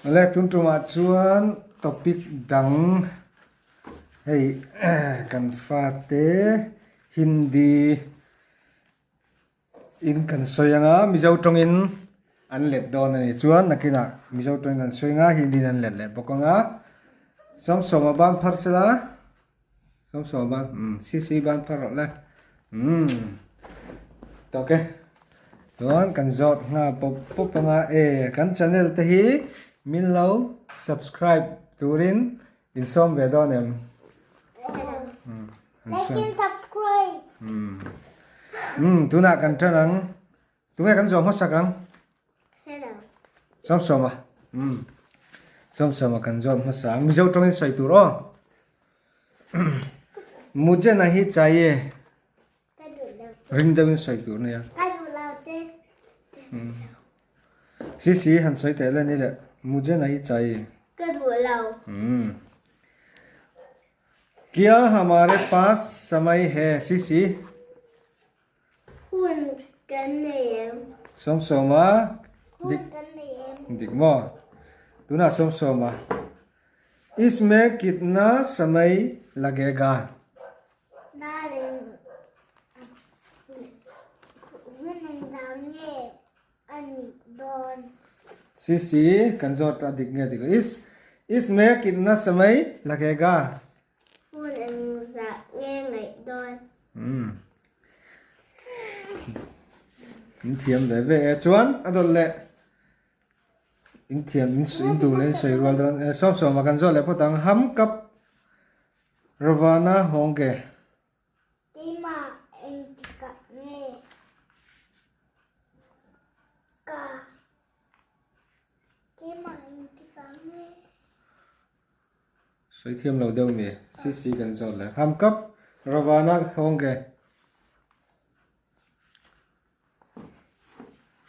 Awle tun tumah chuan topic dang hei kan fate Hindi in kan sawi anga Mizo tawngin an let dawn a ni chuan nakinah Mizo tawngin kan sawi anga Hindi in an let leh bawk anga sawmsawma ban phar sela. Sawm sawm ban umm si si ban phar rawh le umm tawk e chuan kan zawt nghal pawp pawp anga e kan channel te hi min lo subscribe turin in sawm ve dawn em umm like and subscribe umm umm tunah kan tan ang Tunge kan zawh hmasak ang? Sawmsawma. Umm. Sawmsawma kan zawt hmasa ang. Mizo tawngin sawi tur aw. Mujhe nahi chahiye. Ring deuhin sawi tur nia. Umm. Si si han sawi teh le ni le. Mujhe nahi chahiye. Ka duh lo. Umm. Kya hamare paas samay hai? Si si. Hun kan nei em? Sawmsawma Hun kan nei em? Dik maw? Tunah sawmsawma Isme kitna samay lagega? Dar eng hun engzau nge a nih dawn? Si si kan zawt a dik nge dik lo. Is Isme kitna samay lagega? Hun engzah nge ngaih dawn? Umm. In thiam ve ve e. Chuan a dawlh leh in thiam in in duh leh in sawi rual dawn e. Sawm sawma kan zawh leh phawt ang. Ham kap Ravana hawng ke. Keimah engtikah nge ka Keimah engtikah nge. Sawi thiam lo deuh mi CC kan zawt leh ham kap Ravana hawng ke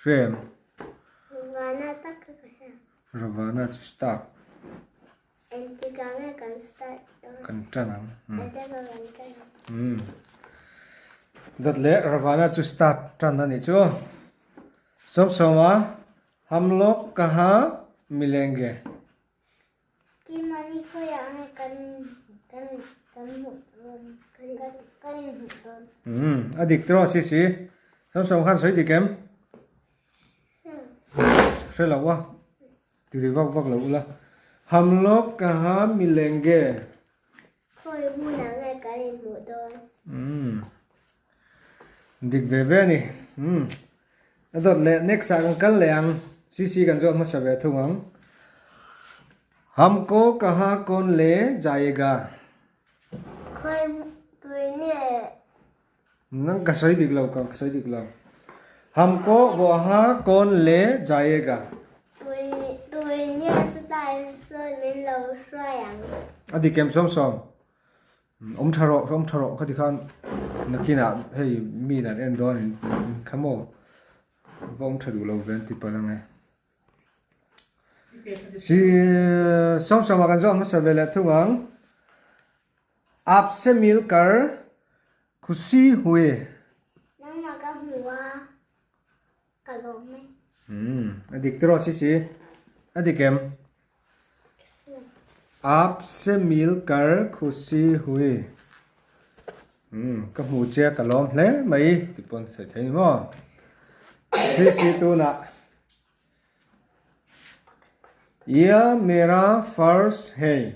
Hrem Ravana tak ka hria Ravana chu start Engtikah nge kan start dawn Kan tan ang Engtikah kan tan ang Umm Dawt leh Ravana chu start tan a nih chu Sawmsawma Ham lawk kaha milenge Kimani khawiah nge kan kan kan hmuh dawn kan kan inhmuh dawn. Umm a dik tiraw si si. Samsung khan sawi dik em? Hre lo a. Ti ri vak vak lo ula. Ham lawk kaha milenge. Khawi hmunah nge kan inhmuh dawn? Umm dik ve ve a ni. Umm a dawt leh next ah kan kal leh ang. CC kan zawt hmasa ve thung ang. Hamko kaha kawn le jayega? Khawi tui nge? Nang ka sawi dik lo ka sawi dik lo. Hamko waha kawn le jayega? Tui tui nge style sawi min lo hruai ang. A dik em sawm sawm. Awm tha rawh awm tha rawh khati khan nakinah hei mi in an en dawn in kha maw va awm tha duh lo ve an ti palh ang e. Si sawm sawmah kan zawh hmasa ve leh thung ang. Aap se milkar khushi hui. Nangmah ka hmu a ka lawm e. Umm a dik tiraw si si a dik em? Aap se milkar khushi hui. Umm ka hmu che a ka lawm hle mai ti pawn sawi thei ni maw? Si si tunah Yeh mera farz hai.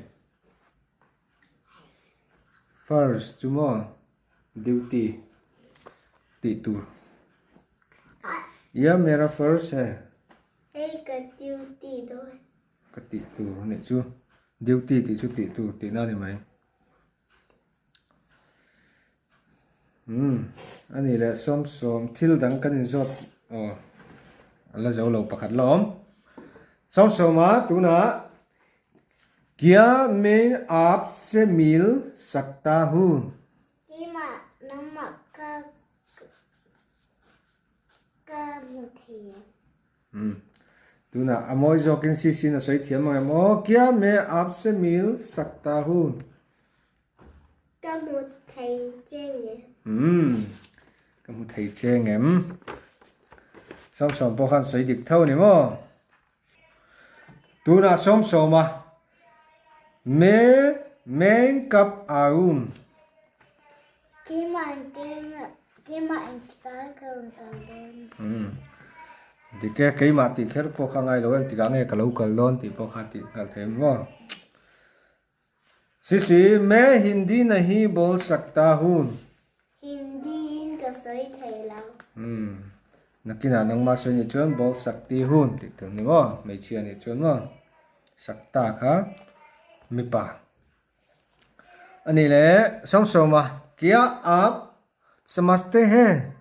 Farz chu maw duty tih tur. Yeh mera farz hai. Hei ka duty dawn. Ka tih tur a nih chu. Duty tih chu tih tur tihna a ni mai. Umm a nih leh sawm sawm thil dang kan inzawt aw a la zo lo pakhat la awm. Sawm sawma tunah Kya main aap se mil sakta hu? Keimah nangmah ka ka hmu thei em? Umm tunah a mawi zawkin CC in a sawi thiam ang em aw Kya me aap se mil sakta hu? Ka hmu thei cheng em? Umm ka hmu thei cheng em? Sawmsawm pawh khan sawi dik tho a ni maw? Tunah sawmsawma me meng kap aun. Keimah engtin keimah engtikah ka rawn kal dawn? Umm dik e, keimah tih kher pawh kha ngai lo engtikah nge ka lo kal dawn tih pawh kha tih nghal thei maw? Sisi, me Hindi nahi bol sakta hun. Hindi in ka sawi thei lo. Umm nakinah nangmah sawi nih chuan bol sakti hun tih tur ni maw? Hmeichhia nih chuan maw? Sakta kha mipa a ni le. Sawmsawma, Kya aap samajhte hain?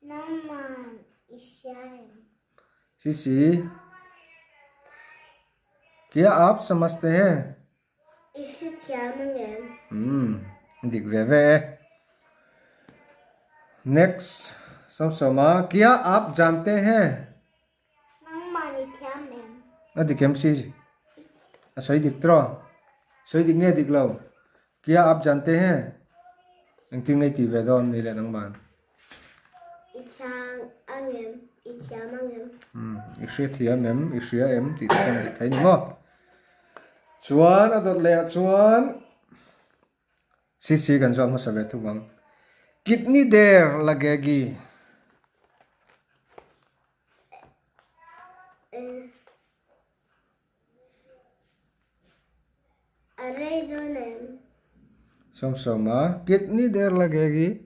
Nangman i hria em? Sisi, Kya aap samajhte hain? I hrethiam angem? Umm, dik ve ve e. Next, Sawmsawma, Kya aap jante hain? Nangman i thiam em? A dik em si? A sawi dik tawh. Sawi dik nge dik lo? Kya aap jante hain? Engtin nge i tih ve dawn ni leh nangman? I thiam angem? I thiam angem? Umm, i hria thiam em? I hria em? Tih te chuan dik thei ni maw? Chuan a dawt leh ah chuan CC kan zawt hmasa ve thung ang. Kitni der lagegi? A rei dawn em? Sawmsawma, Kitni der lagegi?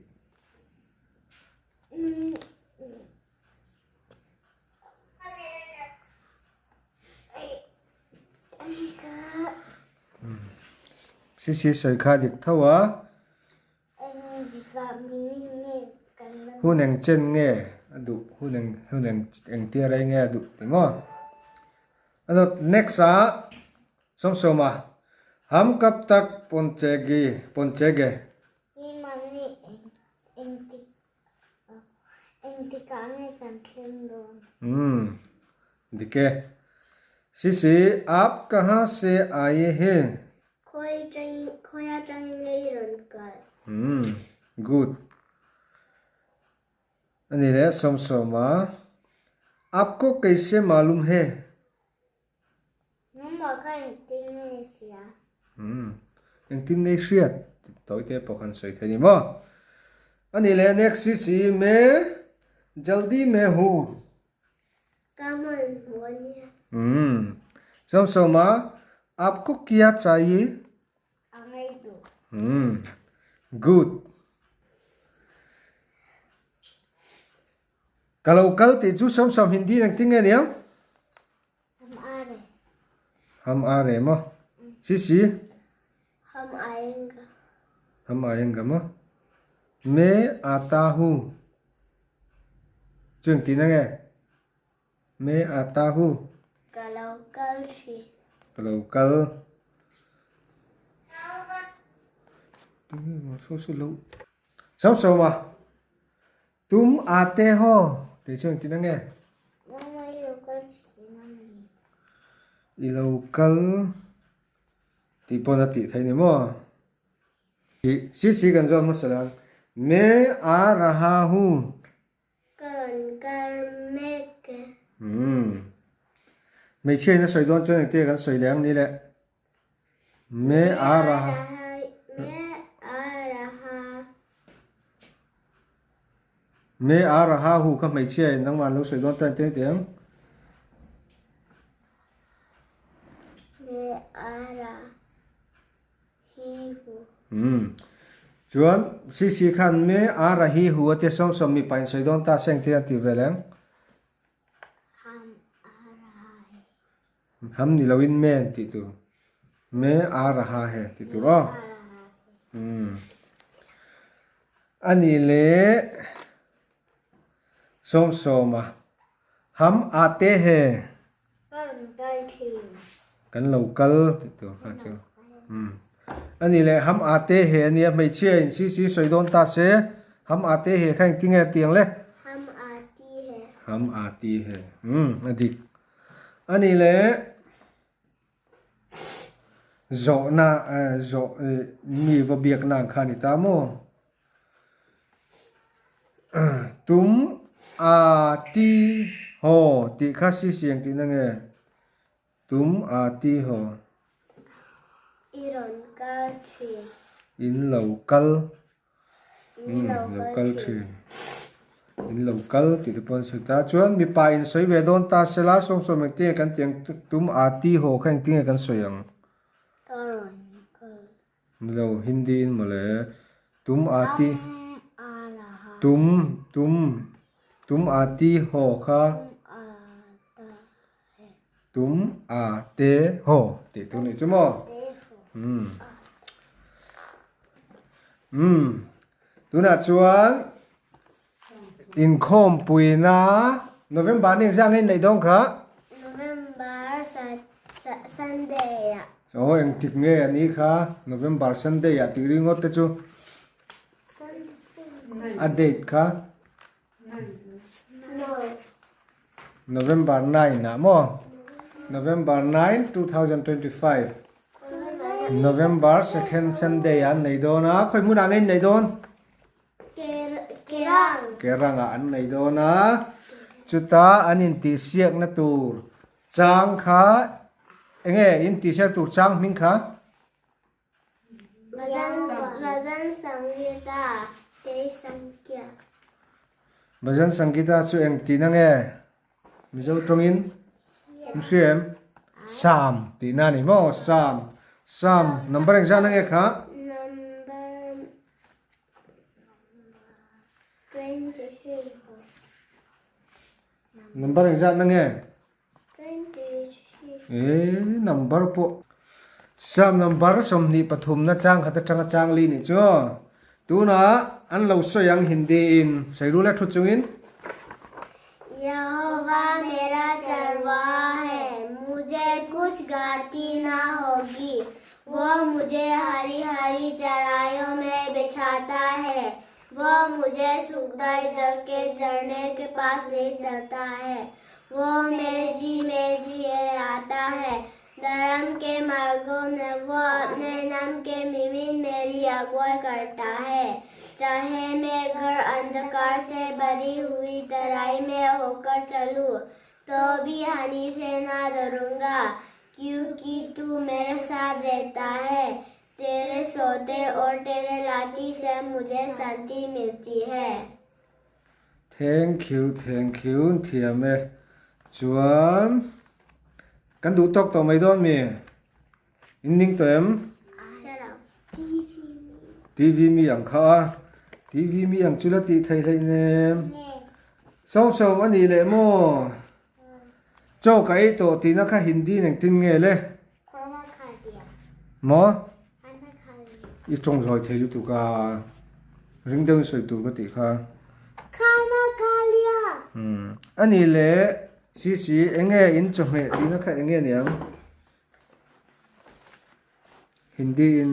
Sisi sawi kha dik tho a. Hun eng chen nge a duh hun eng hun eng engtia rei nge a duh ti maw? A dawt next ah Sawmsawma Ham kap tak pawnchegi pawnchege. Engtikah nge kan thleng dawn? Umm dik e. Sisi, aap kaha se aaye he? Khawi khawi atangin nge i rawn kal? Umm good. Ani leh Sawmsawma, aapko kaise malum he? Nangmah kha engtin nge i hria? Umm, engtin nge i hriat? Tih tawi te pawh khan sawi thei a ni maw? A nih leh next hi si me jaldi me hu. Ka hman hmu a nia. Umm, Sawmsawma, aapko kya chahiye? A ngei duh. Umm, good. Ka lo kal tih chu Sawmsawm Hindi engtin nge niang? Ham a re. Ham a re maw? Si si. Ham ayenga. Ham ayenga maw? Me ata hu. Chu engtin nge? Me ata hu. Ka lo kal si. Ka lo kal. Sawmsawma. Tum a te haw tih chu engtin ange? Nangmah i lo kal thin a ni. I lo kal tih pawn a tih theih ni maw? Si si kan zawt hmasa lang. Me a raha hu. Ka rawn kal mek e. Umm. Hmeichhia in a sawi dawn chuan engtin kan sawi leh ang ni le? Me a raha. Me a raha. Me a raha hu kha hmeichhia in nangmah an lo sawi dawn ta engtin tih ang? Me a rahi hu. Umm. Chuan CC khan me a rahi hu a tia sawm sawm mipa in sawi dawn ta se engtin a ti vel ang? Ham a raha he. Ham ni loin me an tih tur. Me a raha he tih tur aw. Umm. A nih leh Sawmsawma ham a te he. Ka rawn kal thin. Kan lo kal tih tur kha chu. Umm. A nih leh ham a te he a nia hmeichhia in si si sawi dawn ta se ham a te he kha engtin nge a tiang le? Ham a ti he. Ham a ti he. Umm a dik. A nih leh zawhna zawh mi va biakna ang kha a ni ta maw? Tum a ti haw tih kha si si engtihna nge? Tum aati ho. I rawn kal thin. In lo kal. In lo kal thin. In lo kal tih te pawh an sawi ta. Chuan mipa in sawi ve dawn ta sela sawmsawm engtinge kan tih ang tum aati ho kha engtinge kan sawi ang? Ka rawn kal. Nilo Hindi in mawle tum aati tum tum tum aati ho kha tum a te ho tih tur nih chu maw umm umm tunah chuan inkhawmpuina November ni engzah nge inneih dawn kha? November Sunday ah. Aw engtik nge a ni kha November Sunday ah tih ringawt te chu a date kha November 9 ah maw November 9 2025 November second Sunday ah an nei dawn a khawi hmunah nge in neih dawn? Kerang ah an nei dawn a, chuta an intihsiakna tur chang kha enge intihsiak tur chang hming kha? Bhajan Sangita chu eng tihna nge? Mizo tawngin in hria em? Sam tihna a ni maw? Sam, Sam number engzahna nge kha? Number engzatna nge? Eee number pawh Sam number 23 na chang khat atanga chang li nih chu. Tunah an lo sawi ang Hindi in sawi rul a thu chungin. Yehova mera charwaha hai, mujhe kuch ghati na hogi. Woh mujhe hari hari charayon mein bichhata hai, woh mujhe sukhdayi jal ke jharne ke paas le chalta hai, woh mere ji mein ji aata hai, dharam ke margon mein woh apne naam ke nimmit meri aguwai karta hai, chahe main ghor andhkar se bhari hui tarai mein hokar chalu, to bhi hani se na darunga, kyunki tu mere saath rehta hai, tere sote aur tere lathi se mujhe shanti milti hai. Thank you thank you thiam e chuan kan duh tawk tawh mai dawn mi in ning tawh em TV mi ang kha a TV mi ang chu la tih theih hleih nem sawm sawm a nih leh maw. Chaw ka ei tawh tihna kha Hindi in engtin nge le? Maw? I tawng zawi thei lutuk a, ring deuhin sawi tur ka tih kha. A nih le Sisi enge in chawhmeh tihna kha enge niang? Hindi in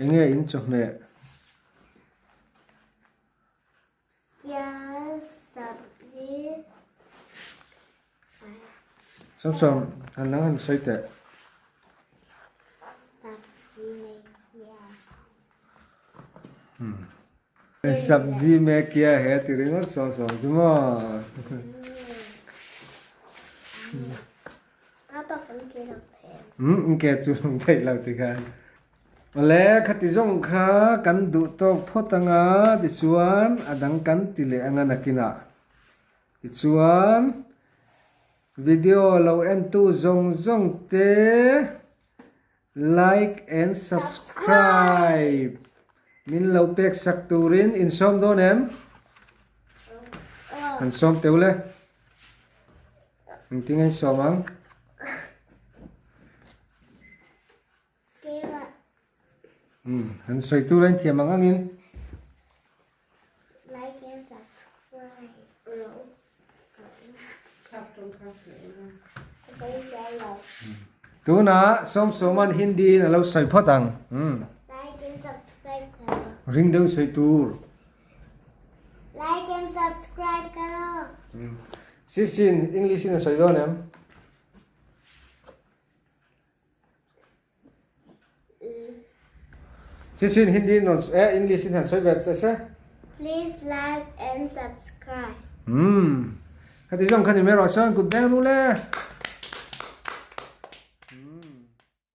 enge in chawhmeh? Samsam, han nang han sawi teh. Sabzi me kya hai ti ringawt Samsam chu maw. Um, ke chu theih lo ti khan. Awle, khati zawng kha kan duh tawk phawt anga tichuan a dang kan ti leh anga nakinah. Tichuan video lo entu zawng zawng te like and subscribe min lo pek sak turin in sawm dawn em? An sawm teuh le. Engtin nge in sawm ang? An sawi tur a inthiam ang angin. Tunah Sawmsawma'n Hindi in a lo sawi phawt ang. Ring deuh sawi tur. Like and subscribe karo. Sisin English in a sawi dawn em? Sisin Hindi in rawn eh English in han sawi ve ta se. Please like and subscribe. Umm. Khati zawng kha ni mai rawh chuan kut beng ru le.